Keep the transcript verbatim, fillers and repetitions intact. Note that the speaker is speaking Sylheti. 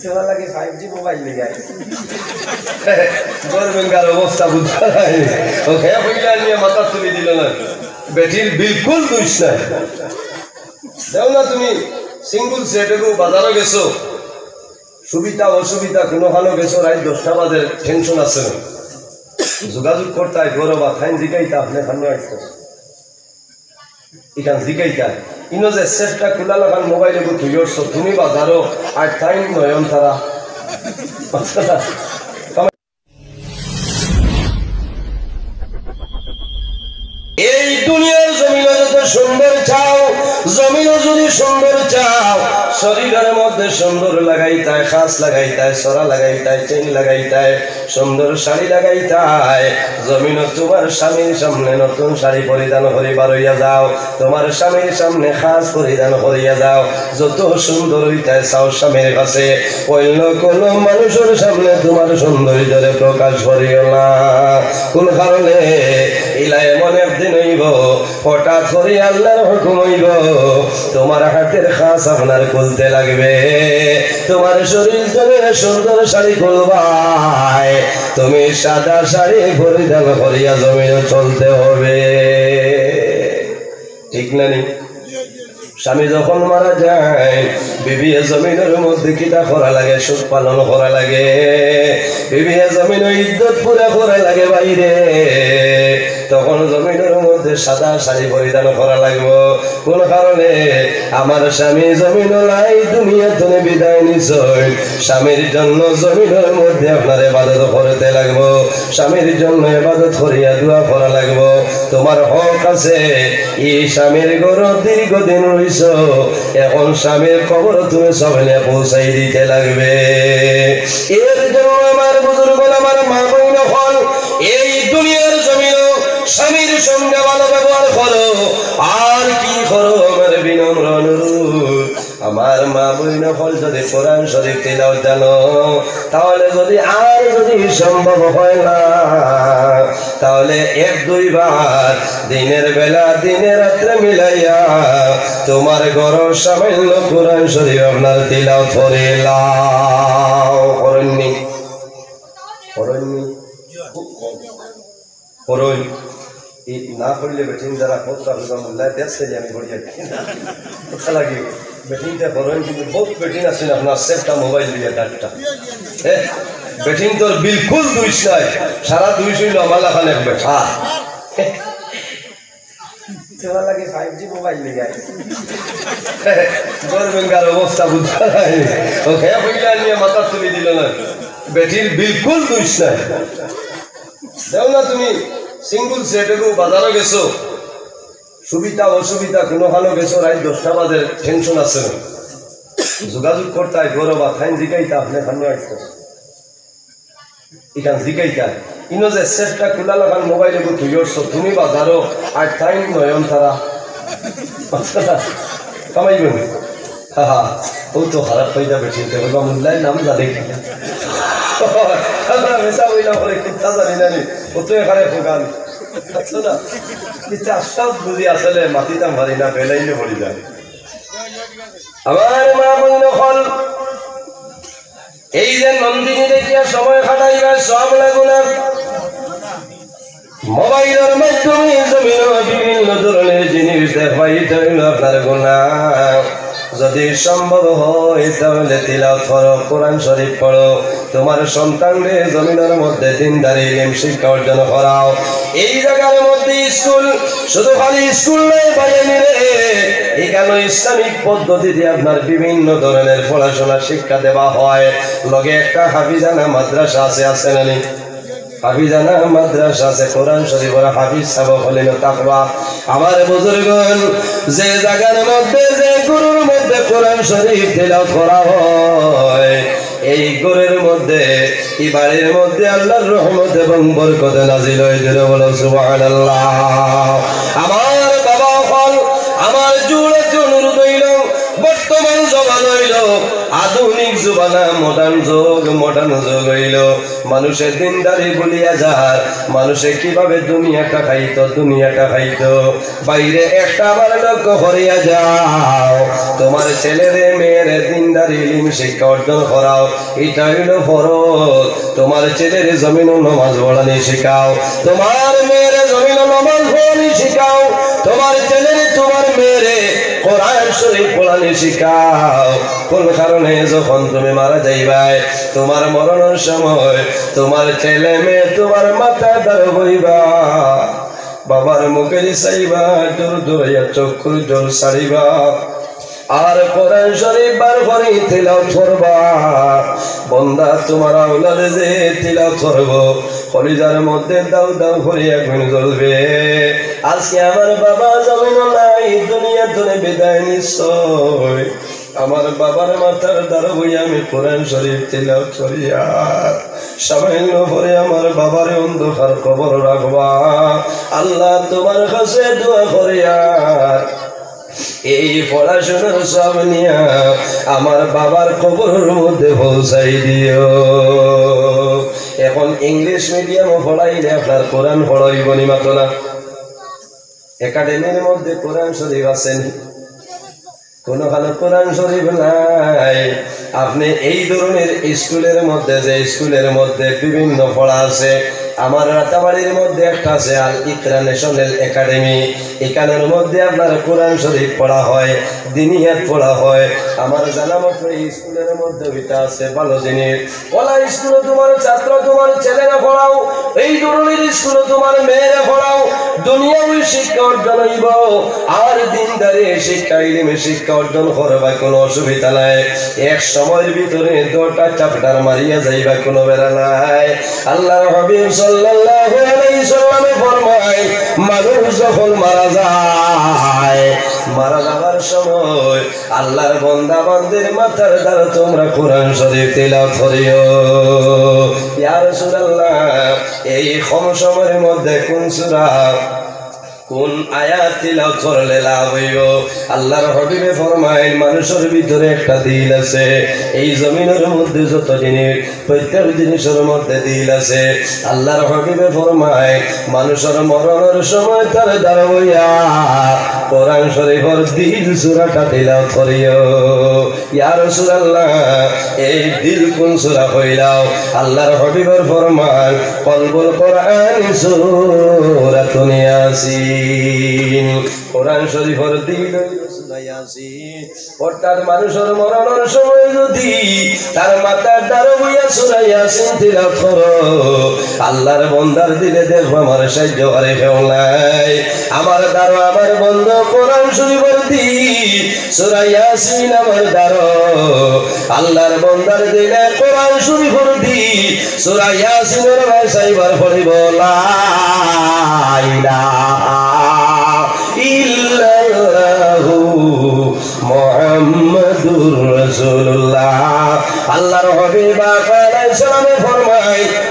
তোমার লাগে five G mobile নিয়ে আয়। গরমের গার অবস্থা বুঝা যায়। ও খেয়া পইলা নিয়ে মাথা তুলি দিল না। বেটির বিলকুল দুষ নাই। দেও না তুমি, সিঙ্গেল সেটেগু বাজারো গেছো, সুবিধা অসুবিধা কোনোখানো গেছো, রাইত দশটা বাজে, টেনশন আছে না। যোগাযোগ করতায়, বড় বা থাইন জিগাইতা আপনে খানো আইতো। ইখান জিগাইতা। ইনো যে সেটটা খুলা লাখান মোবাইলে গো তুই উঠছো, তুমি বাজারো আর থাইন নয়ন তারা। এই দুনিয়ার জমিন যত সুন্দর চাও, জমিনও যদি সুন্দর চাও, শরীরের মধ্যে সুন্দর লাগাইতায়, খাস লাগাইতায়, সরা লাগাইতায়, চেইন লাগাইতায়, সুন্দর শাড়ি লাগাইতায়, জমিনও তোমার স্বামীর সামনে নতুন শাড়ি পরিধান করি বারইয়া যাও, তোমার স্বামীর সামনে খাস পরিধান করিয়া যাও, যত সুন্দর হইতায় চাও স্বামীর কাছে, অন্য কোনো মানুষের সামনে তোমার সৌন্দর্যরে প্রকাশ করিও না। কোন কারণে? ইলা এমন একদিন হইব, হঠাৎ করি আল্লাহর হুকুম হইব, তোমার হাতের খাস আপনার খুলতে লাগবে, তোমার শরীর জমিনে সুন্দর শাড়ি খুলবায়, তুমি সাদা শাড়ি পরিধান করিয়া জমিনে চলতে হবে। ঠিক না নি? স্বামী যখন মারা যায়, বিবিয়ে জমিনের মধ্যে কিতা করা লাগে? সুখ পালন করা লাগে। বিবিয়ে জমিনে ইদ্যত পুরা করা লাগে বাইরে। তখন জমিনের মধ্যে সাদা শাড়ি পরিধান করা লাগবো। কোন কারণে? আমার স্বামী জমিন নাই, দুনিয়া তনে বিদায় নিছইন। স্বামীর জন্য জমিনের মধ্যে আপনার ইবাদত করতে লাগবো, স্বামীর জন্য ইবাদত করিয়া দোয়া করা লাগবো। তোমার হক আছে, এই স্বামীর ঘরো দীর্ঘদিন রইছো, এখন স্বামীর কবর তুমি সবনে পৌঁছাই দিতে লাগবে। এর জন্য আমার বুজুর্গ, আমার মা বইন অকল, এই দুনিয়ার জমিনো স্বামীর সঙ্গে ভালো ব্যবহার করো। আর কি করো, আমার বিনম্র অনুরোধ, আমার মা বইন অকল যদি কোরআন শরীফ তিলাওয়াত জানো, তাহলে যদি আর যদি সম্ভব হয় না, তাহলে এক দুইবার দিনের বেলা, দিনে রাত্রে মিলাইয়া তোমার ঘরর সামান্য কোরআন শরীফ আপনার তিলাওয়াত করিলাও। করইননি? করইননি? করইন। এই না করলে বেটিন যারা খোদরা হুদা মোল্লায় দেশ থেকে আমি পড়ি আর কি। কথা লাগে। বেটিনটা করইন, কিন্তু বহুত বেটিন আছইন আপনার সেটটা মোবাইল দিয়া ডাকটা। হ্যাঁ? বেটিন তোর বিলকুল দুষ নাই। সারা দুষ হইল আমার লাখান এক বেটা। তোমার লাগে ফাইভ জি মোবাইল নিয়ে আয়। গরমের গার অবস্থা বুঝা যায়। ও খেয়া পইলা নিয়ে মাথা তুলি দিল না। বেটির বিলকুল দুষ নাই। দেও না তুমি, সিঙ্গেল সেটেগু বাজারো গেছো, সুবিধা অসুবিধা কোনোখানো গেছো, রাইত দশটা বাজে, টেনশন আছে না। যোগাযোগ করতায়, বড় বা থাইন জিগাইতা আপনে খানো আইতো। ইখান জিগাইতা। ইনো যে সেটটা খুলা লাখান মোবাইলে গো তুই উঠছো, তুমি বাজারো আর থাইন নয়ন তারা। কামাইবেন। হা হা, ও তো খারাপ পাইতা বেটিনতে, বলবা মোল্লায় নাম জানে কি? আমরা মিছা বইলা পরে কিতা জানি না নি, ও তো এখানে ফোকান। আচ্ছা না, ইচ্ছা সব বুঝি আসলে মাতিতাম পারি না, বেলাইলে পড়ি যায়। আমার মা বইন অকল, এই যে নন্দিনী দেখিয়া সময় কাটাইবার সব লাগু না। মোবাইলের মাধ্যমে জমিনে বিভিন্ন ধরনের জিনিস দেখবা, এটা হইল আপনার গুনাহ। যদি সম্ভব হয় তাহলে তিলাওয়াত করো, কোরআন শরীফ পড়ো, তোমার সন্তানরে জমিনের মধ্যে দিনদারি ইলম শিক্ষা অর্জন করাও। এই জায়গার মধ্যে স্কুল, শুধু খালি স্কুল নয় ভাই, আমি রে, এখানে ইসলামিক পদ্ধতিতে আপনার বিভিন্ন ধরনের পড়াশোনা শিক্ষা দেওয়া হয়। লগে একটা হাফিজানা মাদ্রাসা আছে, আছে না নি? হাফিজানা মাদ্রাসা আছে, কোরআন শরীফের হাফিজ সাহেব হলেন তাকওয়া। আমার বুজুর্গণ, যে জায়গার মধ্যে, যে ঘরর মধ্যে কোরআন শরীফ তিলাওয়াত করা হয়, এই ঘরর মধ্যে, এই বাড়ির মধ্যে আল্লাহর রহমত এবং বরকত নাজিল হয়। জোরে বলো সুবহানাল্লাহ। আমার বাবা অকল, আমার জোরে অনুরোধ হইল, বর্তমান জমানা হইল, আধুনিক জমানা, মডার্ন যুগ। মডার্ন যুগ অইলো মানুষে দিনদারি ভুলিয়া যার, মানুষে কিভাবে দুনিয়াটা খাইতো, দুনিয়াটা খাইতো। বাইরে একটা বার লক্ষ্য করিয়া যাও, তোমার ছেলেরে মেয়েরে দিনদারি ইলিম শিক্ষা অর্জন করাও, ইটা অইলো ফরজ। তোমার ছেলেরে জমিনো নমাজ পড়ানি শিখাও, তোমার মেয়েরে জমিনো নমাজ পড়ানি শিখাও, তোমার ছেলেরে তোমার মেয়েরে কোরআন শরীফ পড়ানি শিখাও। কোন কারণে যখন তুমি মারা যাইবায়, তোমার মরণর সময় তোমার ছেলে মেয়ে তোমার মাথার দারো বইবা, বাবার মুখেদি চাইবা, জোর জোরাইয়া চক্ষুর জল ছাড়িবা, আর কোরআন শরীফ বার করি তিলাওয়াত করবা। বন্দা, তোমার আওলাদে যে তিলাওয়াত করবো, কলিজার মধ্যে দাউ দাউ করি আগুন জ্বলবে। আজকে আমার বাবা জমিনো নাই, দুনিয়া থনে বিদায় নিছইন। আমার বাবার মাথার দারো বইয়া আমি কোরআন শরীফ তিলাওয়াত করিয়ার সামান্য পরে আমার বাবারে অন্ধকার কবর রাখবা। আল্লাহ, তোমার কাছে দোয়া করিয়ার এই পড়াশোনার সব নিয়া আমার বাবার কবরর মধ্যে পৌঁছাই দিও। এখন ইংলিশ মিডিয়ামো পড়াইলে আপনার কোরআন পড়া অইবো নি, মাতো না? একাডেমির মধ্যে কোরআন শরীফ আছে নি? কোনোখানো কোরআন শরীফ নাই। আপনি এই ধরনের স্কুলের মধ্যে, যে স্কুলের মধ্যে বিভিন্ন পড়া আছে, আমার রাতাবাড়ির মধ্যে একটা আছে আল ইকরা ন্যাশনাল একাডেমি, এখানের মধ্যে আপনার কোরআন শরীফ পড়া হয়, দিনিয়াত পড়া হয়। আমার জানা মতো এই স্কুলের মধ্যে ওইটা আছে, ভালো জিনিস। ওলা স্কুলো তোমার ছাত্র, তোমার ছেলেরে পড়াও, এই ধরনের স্কুলো তোমার মেয়েরে পড়াও, দুনিয়াবি শিক্ষা অর্জন অইবো। আর দিনদারি শিক্ষা, ইলমি শিক্ষা অর্জন করবা, কোনো অসুবিধা নাই। এক সময়র ভিতরে দশটা চ্যাপ্টার মারিয়া যাইবা, কোনো বেড়া নাই। আল্লাহর হাবিব সাল্লাল্লাহু আলাইহি সাল্লামে ফরমায়, মানুষ যখন মারা যায়, মারা যাওয়ার সময় আল্লাহর বন্দা বান্দির মাথার দারো তোমরা কোরআন শরীফ তিলাওয়াত করিও। ইয়া রাসূলুল্লাহ, এই কম সময়র মধ্যে কোন সূরা, কোন আয়াত তিলাওয়াত করলে লাভ অইবো? আল্লাহর হাবিবে ফরমাইন, মানুষর ভিতরে একটা দিল আছে, এই জমিনর মধ্যে যত জিনিস, প্রত্যেক জিনিসর মধ্যে দিল আছে। আল্লাহর হাবিবে ফরমাইন, মানুষর মরণর সময় তার দারো বইয়া কোরআন শরীফর দিল সূরাটা তিলাওয়াত করিও। ইয়া রাসূলুল্লাহ, এই দিল কোন সূরা কইলাও? আল্লাহর হাবিবর ফরমান, কলবুল কোরআন সূরাতুন ইয়াসিন। কোরআন শরীফর দিল অইলো সূরা ইয়াসিন। অর্থাৎ মানুষর মরণর সময় যদি তার মাথার দারো বইয়া সূরা ইয়াসিন তিলাওয়াত করো, আল্লাহর বন্দার দিলে দেখবা আমার সাহায্য করে কেউ নাই। আমার দারো আমার বন্ধ কোরআন শরীফর দিল সূরা ইয়াসিন আমার দারো। আল্লাহর বন্দার দিলে কোরআন শরীফর দিল সূরা ইয়াসিনর ভাষায় বার পড়িব, লা ইলাহা ইল্লাল্লাহু মুহাম্মাদুর রাসূলুল্লাহ। আল্লাহর হাবিব আলাইহিস সালামে ফরমায়,